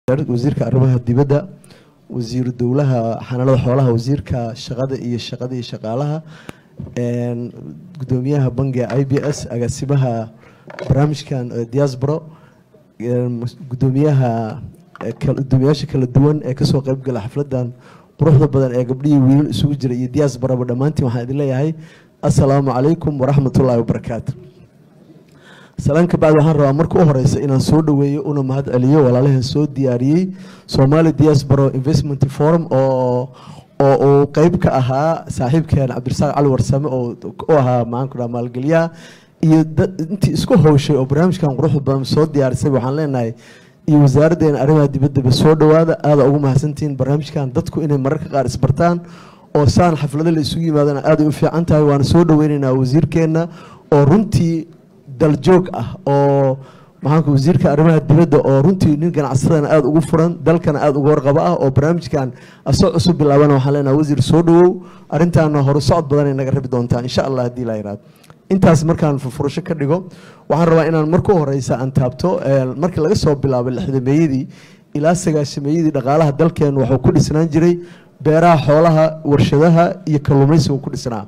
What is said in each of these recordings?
Wasiirka arrimaha dibadda, wasiiru dowlaha xanaanada xoolaha, wasiirka shaqada iyo shaqada iyo shaqaalaha, gudoomiyaha bangiga IBS, agaasimaha barnaamijkan diaspora, gudoomiyaha, gudoomiyaasha kala duwan ee kasoo qeyb gala xafladan quruxda badan ee gabdhihii wiilal isugu jira iyo diasporaba, dhammaantiin waxaan idin leeyahay assalaamu calaykum waraxmatullaahi wabarakaatu. Salaan ka bacdi, waxaan rabaa marka u horeysa inaan soo dhaweeyo una mahad celiyo walaalahan soo diyaariyey Somali Diaspora Investment Forum oo uu qeyb ka ahaa saaxiibkeen Cabdirasaaq Cali Warsame oo u ahaa maxaan ku dhaha maalgeliyaha, iyo intii isku howshay oo barnaamijkan quruxda badan soo diyaarisay. Waxaan leenahay iyo wasaaraddeena arrimaha dibaddaba soo dhawaada, aada ugu mahadsantihiin barnaamijkan. Dadku inay mararka qaar isbartaan oo saan xaflado la isugu yimaadana aaday u fiican tahay. Waana soo dhaweyneynaa wasiirkeenna oo runtii daljoog ah, oo maxaanku wasiirka arrimaha dibadda oo runtii nin ganacsadana aada ugu furan, dalkana aada uga warqabo ah, oo barnaamijkan asoo cusub bilaabana. Waxaan leenahay wasiir soo dhawow, arrintaana horu socod badanay naga rabi doontaa insha Allah haddii la yiraahdo. Intaas markaan furfurasho ka dhigo, waxaan rabaa inaan marka u horeysa aan taabto markii laga soo bilaabay 60-meeyadii ilaa 90-meeyadii dhaqaalaha dalkeen wuxuu ku dhisnaan jiray beeraha, xoolaha, warshadaha iyo kalluumaysigu ku dhisnaa.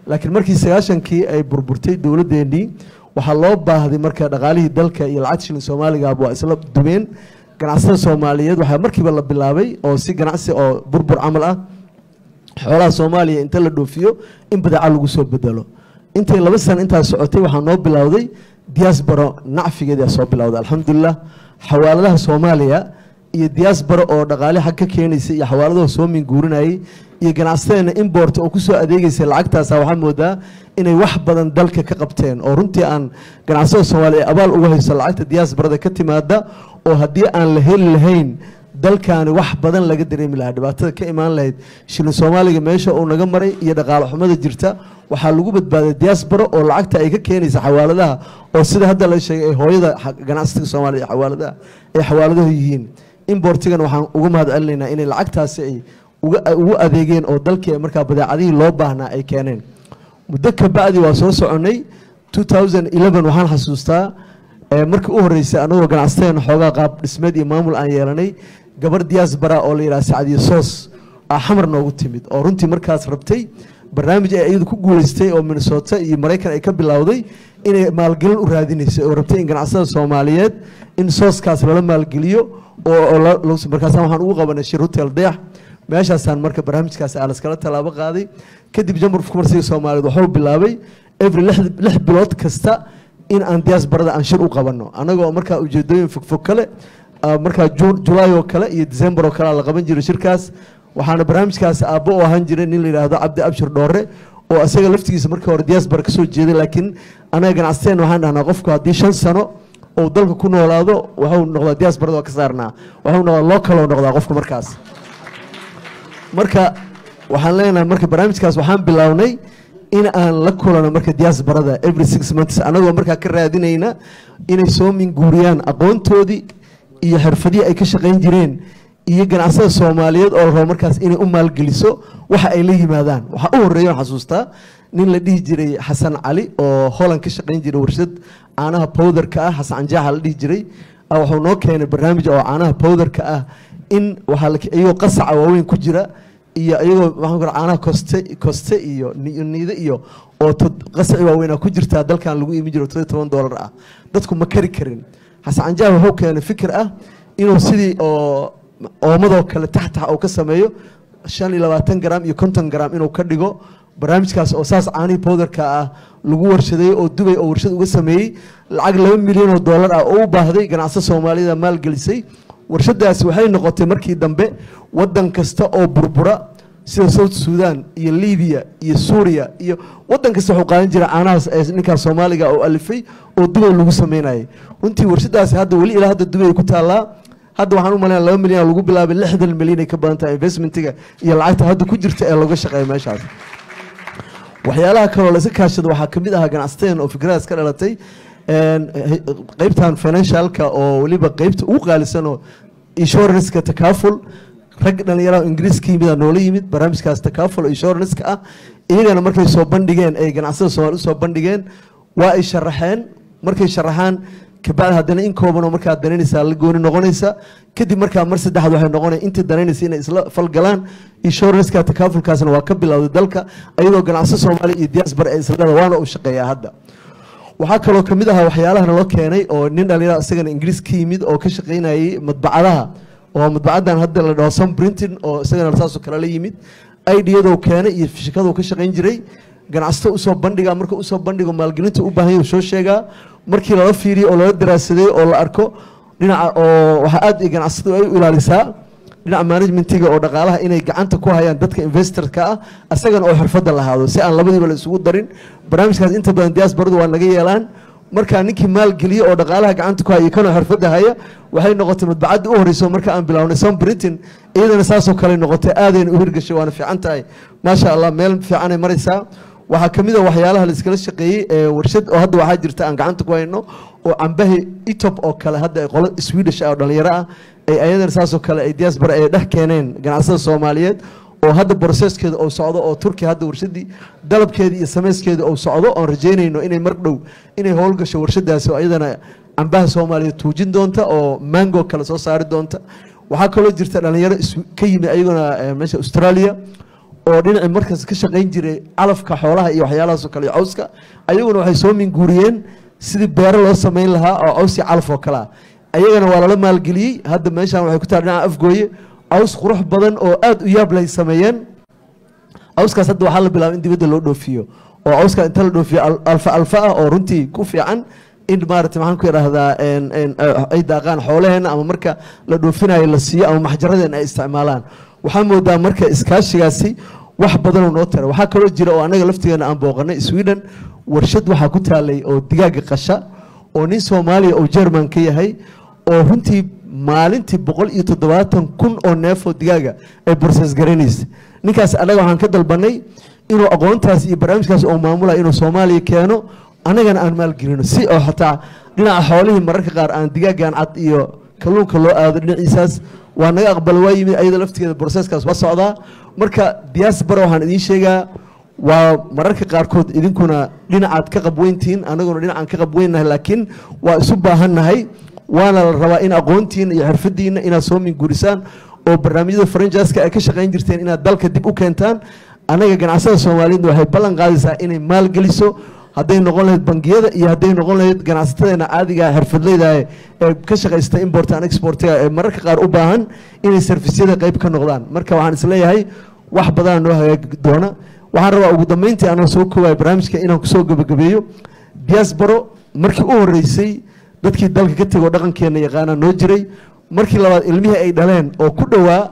Laakiin markii 90-kii ay burburtay dowladdeenii, waxaa loo baahday marka dhaqaalihii dalka iyo lacag shilin soomaaligaaba waa isla dumeen. Ganacsatada soomaaliyeed waxaa markiiba la bilaabay oo si ganacsi oo burbur camal ah xoolaha Soomaaliya inta la dhoofiyo in badeeca lagu soo bedelo. Intay 2 sano intaas socotay, waxaa noo bilowday diaspora nacfigeedaa soo bilowday alxamdulilah. Xawaaladaha Soomaaliya iyo diaspora oo dhaqaale xag ka keenaysa iyo xawaaladaha soo minguurinayay iyo ganacsateena import oo kusoo adeegaysa lacagtaasa, waxaa moodaa inay wax badan dalka ka qabteen, oo runtii aan ganacsatada soomaaliya ee abaal uga hayso lacagta diasporada ka timaada, oo haddii aan la heli lahayn dalkaani wax badan laga dareemi lahaa dhibaatada ka imaan lahayd shilin soomaaliga meesha uu naga maray iyo dhaqaale xumada jirta. Waxaa lagu badbaaday diaspora oo lacagta ay ka keenaysa xawaaladaha, oo sida hadda la sheegay ay hooyada ganacsatada soomaaliya ee xawaaladaha ay xawaaladahu yihiin. Importigan waxaan uga mahad celinaynaa inay lacagtaasi ay ugu adeegeen oo dalkii markaa badeecadihii loo baahnaa ay keeneen. Muddo ka bacdi waa soo soconnay. 2011 waxaan xasuustaa markii u horreysay anagoo ganacsateen xoogaa qaab dhismeed iyo maamul aan yeelanay, gabar diaspora oo la yidhaha Sacdiyo Soos aa Xamar noogu timid, oo runtii markaas rabtay barnaamij ay iyadu ku guuleystay oo Minnesota iyo Maraykan ay ka bilowday inay maalgelin u raadinaysay, oo rabtay in ganacsatada soomaaliyeed in sooskaas lala maalgeliyo. Oo markaasa waxaan ugu qabanay shir hotel Dayax. Meeshaasaan marka barnaamijkaas aa laskala tallaabo qaaday. Kadib Chamber of Commerce soomaaliyeed wuxuu bilaabay every 6 bilood kasta in aan diasporada aan shir u qabanno, annagoo markaa ujeedooyin fogfog kale. Markaa July oo kale iyo December oo kale la qaban jiray shirkaas. Waxaana barnaamijkaas aabbo u ahaan jiray nin la yidhaahdo Cabdi Abshir Dhoore, oo isaga laftigiisa markii hore diaspora kasoo jeeday. Laakiin anaga ganacsateen waxaan dhahnaa qofku haddii 5 sano uu dalka ku noolaado wuxuu noqdaa diasporada waa ka saarnaa, wuxuu noqdaa local oo noqdaa qofku markaas. Marka waxaan leenahay marka barnaamijkaas waxaan bilownay in aan la kulano marka diasporada every 6 months, anagoo markaa ka raadinayna inay soo minguuriyaan aqoontoodii iyo xirfadihii ay ka shaqayn jireen iyo ganacsada soomaaliyeed oo la rabo markaas inay u maalgeliso waxa ay la yimaadaan. Waxaa u horreeya oon xasuustaa nin la dhihi jiray Xasan Cali oo Holland ka shaqayn jiray warshad caanaha powderka ah, Xasan Canjaaxa la dhihi jiray. Wuxuu noo keenay barnaamij oo caanaha powderka ah in waxaa iyagoo qasaca waaweyn ku jira iyo iyagoo maxaan ku caanaha koste iyo niide iyo oo qasaci waaweynaa ku jirtaa dalkan lagu iibin jiro $17 ah, dadku ma kari karin. Xasan Canjaax wuxuu keenay fikir ah inuu sidii oo oomadoo kale taxtax uu ka sameeyo 25 gram iyo 50 gram inuu ka dhigo barnaamijkaas, oo saas caanihii powderka ah lagu warshadeeyey oo Dubay oo warshad uga sameeyey lacag $2 milyan oo ah oo u baahday ganacsato soomaalida maalgelisay. Warshadaasi waxay noqotay markii dambe waddan kasta oo burbura sida South Sudan iyo Libiya iyo Suuriya iyo waddan kasta wuxuu qaadan jiray caanahaas ee ninkaas soomaaliga oo alifay oo Dubay lagu sameynayay. Runtii warshadaasi hadda weli ilaa hadda Dubay ku taallaa. Hadda waxaan u malaynaya 2 milyan lagu bilaabay, 60 milyan ay ka badan tahay investmentiga iyo lacagta hadda ku jirta ee looga shaqeeya meeshaas. Waxyaalaha kaloo la iska kaashado waxaa kamid ahaa ganacsateen oo fikradaas ka dhalatay qeybtan financialka, oo weliba qeybta ugu qaalisan oo insuranceka takaaful. Rag dhalinyaraha ingiriiska yimid aa noola yimid barnaamijkaas takaaful oo insuranceka ah. Iyagana markay soo bandhigeen ay ganacsada soomaali usoo bandhigeen, waa ay sharaxeen. Markay sharaxaan Kabacdi haddana in kooban oo markaa danaynaysaa la gooni noqonaysa. Kadib markaa mar saddexaad waxay noqonaya intii danaynaysa inay isla falgalaan. Insuranceka takaafulkaasna waa ka bilowday dalka, iyadoo ganacsato Soomaaliya iyo diaspora ay isla leedahay, waana uu shaqeeyaa hadda. Waxaa kaloo kamid ahaa waxyaalaha naloo keenay oo nin dhalinyaro isagana Ingiriis ka yimid oo ka shaqaynayay madbacadaha, oo madbacaddan hadda la dhaho Som Printing, oo isagana saasoo kale la yimid ideadou keenay iyo shirkaduu ka shaqayn jiray. Ganacsato usoo bandhigaa, marka usoo bandhigo maalgelinta u baahan yahay soo sheegaa. Markii lala fiiriyo oo lala daraasaday oo la arko dhinaca oo waxaa aad iyo ganacsatadu ay u ilaalisaa dhinaca managementiga oo dhaqaalaha inay gacanta ku hayaan dadka investorka ah, asagana oo xirfadda lahaado, si aan labadiiba la isugu darin. Barnaamijkaas inta badan diasporadu waa naga yeelaan. Markaa ninkii maalgeliye oo dhaqaalaha gacanta ku haya kanoo xirfadda haya, waxay noqotay madbacadda u horeyso marka aan bilownay Som Printing. Iyadana saasoo kale noqotay, aadayna u hirgashay, waana fiican tahay, maasha Allah, meel fiicanay maraysaa. Waxaa ka mid a waxyaalaha la iskala shaqeeyey ee warshad oo hadda waxaa jirta aan gacanta ku hayno oo cambahi etop oo kale hadda ay qolo Swedish ah oo dhalinyaro ah ay ayadana saasoo kale ay diaspora ay dhex keeneen ganacsada Soomaaliyeed, oo hadda processkeeda uu socdo, oo Turkiya hadda warshadii dalabkeedii iyo samayskeeda uu socdo, oon rajaynayno inay mar dhow inay howlgasho warshadaasi, oo iyadana cambaha Soomaaliyeed tuujin doonta oo mango kale soo saari doonta. Waxaa kaloo jirta dhalinyaro ka yimid ayaguna meesha Australia oo dhinacii markaas ka shaqayn jiray calafka xoolaha iyo waxyaalahaas oo kale iyo cawska. Ayaguna waxay soo minguuriyeen sidii beero loo samayn lahaa oo caws iyo calaf oo kale ah. Ayagana waa lala maalgeliyey. Hadda meeshaan waxay ku taal dhinaca Afgooye, caws qurux badan oo aad u yaab leh sameeyeen. Cawskaas hadda waxaa la bilaabay in dibadda loo dhoofiyo, oo cawska inta la dhoofiyo alfa alfa ah oo runtii ku fiican in maaragtay maxaan ku idhaahdaa ay daaqaan xoolaheena, ama marka la dhoofinayo la siiyo, ama maxjaradeena ay isticmaalaan. Waxaa moodaa marka iskaashigaasi wax badanoo noo tara. Waxaa kaloo jira oo annaga laftigeena aan booqanay Sweden, warshad waxaa ku taalay oo digaaga qasha oo nin Soomaaliya oo Jerman ka yahay, oo runtii maalintii 170,000 oo neefoo digaaga ay process garaynaysa. Ninkaas annaga waxaan ka dalbanay inuu aqoontaas iyo barnaamijkaas oo maamulaya inuu Soomaaliya keeno, annagana aan maalgelino, si oo xataa dhinaca xoolihii mararka qaar aan digaagan cad iyo kalluunka loo aado dhinaciisaas. Waa naga aqbala, waa yimid, ayada laftigeeda processkaas waa socdaa. Marka diaspora waxaan idiin sheegaa waa mararka qaarkood idinkuna dhinacaad ka qabweyntihiin, annaguna dhinacaan ka qabweynnahay, laakiin waa isu baahannahay, waana la rabaa in aqoontiina iyo xirfadiina inaad soo minguurisaan oo barnaamijyada franchiska ay ka shaqayn jirteen inaad dalka dib u keentaan. Annaga ganacsada Soomaaliyeedna waxay ballan qaadaysaa inay maalgeliso, hadday noqon lahayd bangiyada iyo hadday noqon lahayd ganacsatadeena caadiga xirfadleyda ee ka shaqaysta import and exportiga ee mararka qaar u baahan inay servisyada qayb ka noqdaan. Marka waxaan isleeyahay wax badanaa noo hagaagi doona. Waxaan rabaa ugu dambeyntii, anoo soo koobaya barnaamijka, inaan kusoo gabagabeeyo diasporo. Markii u horreysay dadkii dalka ka tegoo dhaqankeena yaqaanaa noo jiray. Markii labaad ilmihii ay dhaleen oo ku dhowaa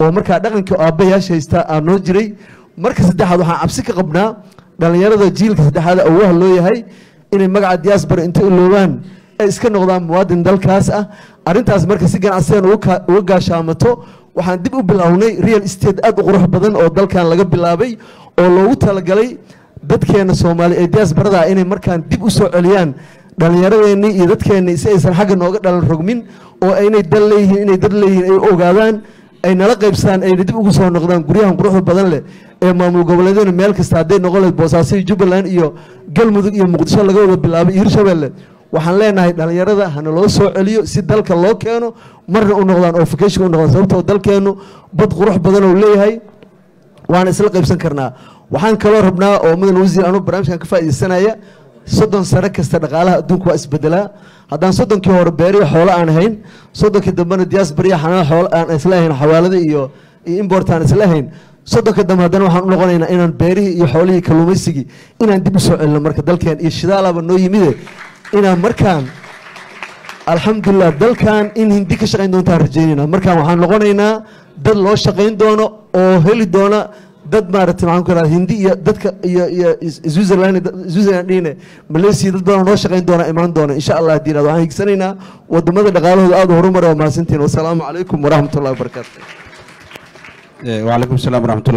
oo markaa dhaqankii aabbayaasha haystaa aa noo jiray. Marka saddexaad waxaan cabsi ka qabnaa dhalinyarada jiilka saddexaad awoha loo yahay inay magaca diaspora inta iloobaan ay iska noqdaan muwaadin dalkaas ah. Arrintaas marka si ganacsigan uga gaashaamato, waxaan dib u bilownay real estate aad u qurux badan oo dalkan laga bilaabay oo loogu talagalay dadkeena Soomaali ee diasporada inay markaan dib u soo celiyaan dhallinyaradeenii iyo dadkeennii, si aysan xagga nooga dhalan rogmin oo inay dal leeyihiin, inay dad leeyihiin ay ogaadaan, ay nala qaybsadaan, ayna dib ugu soo noqdaan guryahan quruxda badan leh ee maamul goboleedyada meel kasta, hadday noqon lahayd Boosaaso iyo Jubbaland iyo Galmudug iyo Muqdisho laga wada bilaabay iyo Hirshabelle. Waxaan leenahay dhalinyarada hana loo soo celiyo si dalka loo keeno, marna u noqdaan oo vacation u noqdaan, sababtoo dalkeenu bad qurux badan oo leeyahay, waana isla qaybsan karnaa. Waxaan kaloo rabnaa oo mudan wasiir anuu barnaamijkan ka faa'iidaysanaya, 30 sano kasta dhaqaalaha adduunka waa isbedelaa. Haddaan 30kii hore beeriya xoolo aan ahayn, 30kii dambena diaspora xanaan xoolo aan isla ahayn, xawaalada iyo import aan isla ahayn, 30ka dambe haddana waxaan u noqonaynaa inaan beerihii iyo xoolihii kalluumaysigii inaan dib u soo celino. Marka dalkeen iyo shidaalaba noo yimide, inaan markaan alxamdulilah dalkan in Hindi ka shaqayn doontaan rajaynayna. Markaan waxaan noqonaynaa dad loo shaqayn doono oo heli doona dad maaragtay maxaan ku rahaa Hindi iyo dadka iyo Switzerland dhine Malaysia, dad badan noo shaqayn doona imaan doona insha Allah. Haddii waxaan higsanaynaa wadamada dhaqaalahooda aad u horumar. Waa mahadsantihiin, wasalaamu calaykum waraxmatullahi wabarakaatu. وعليكم السلام ورحمة الله.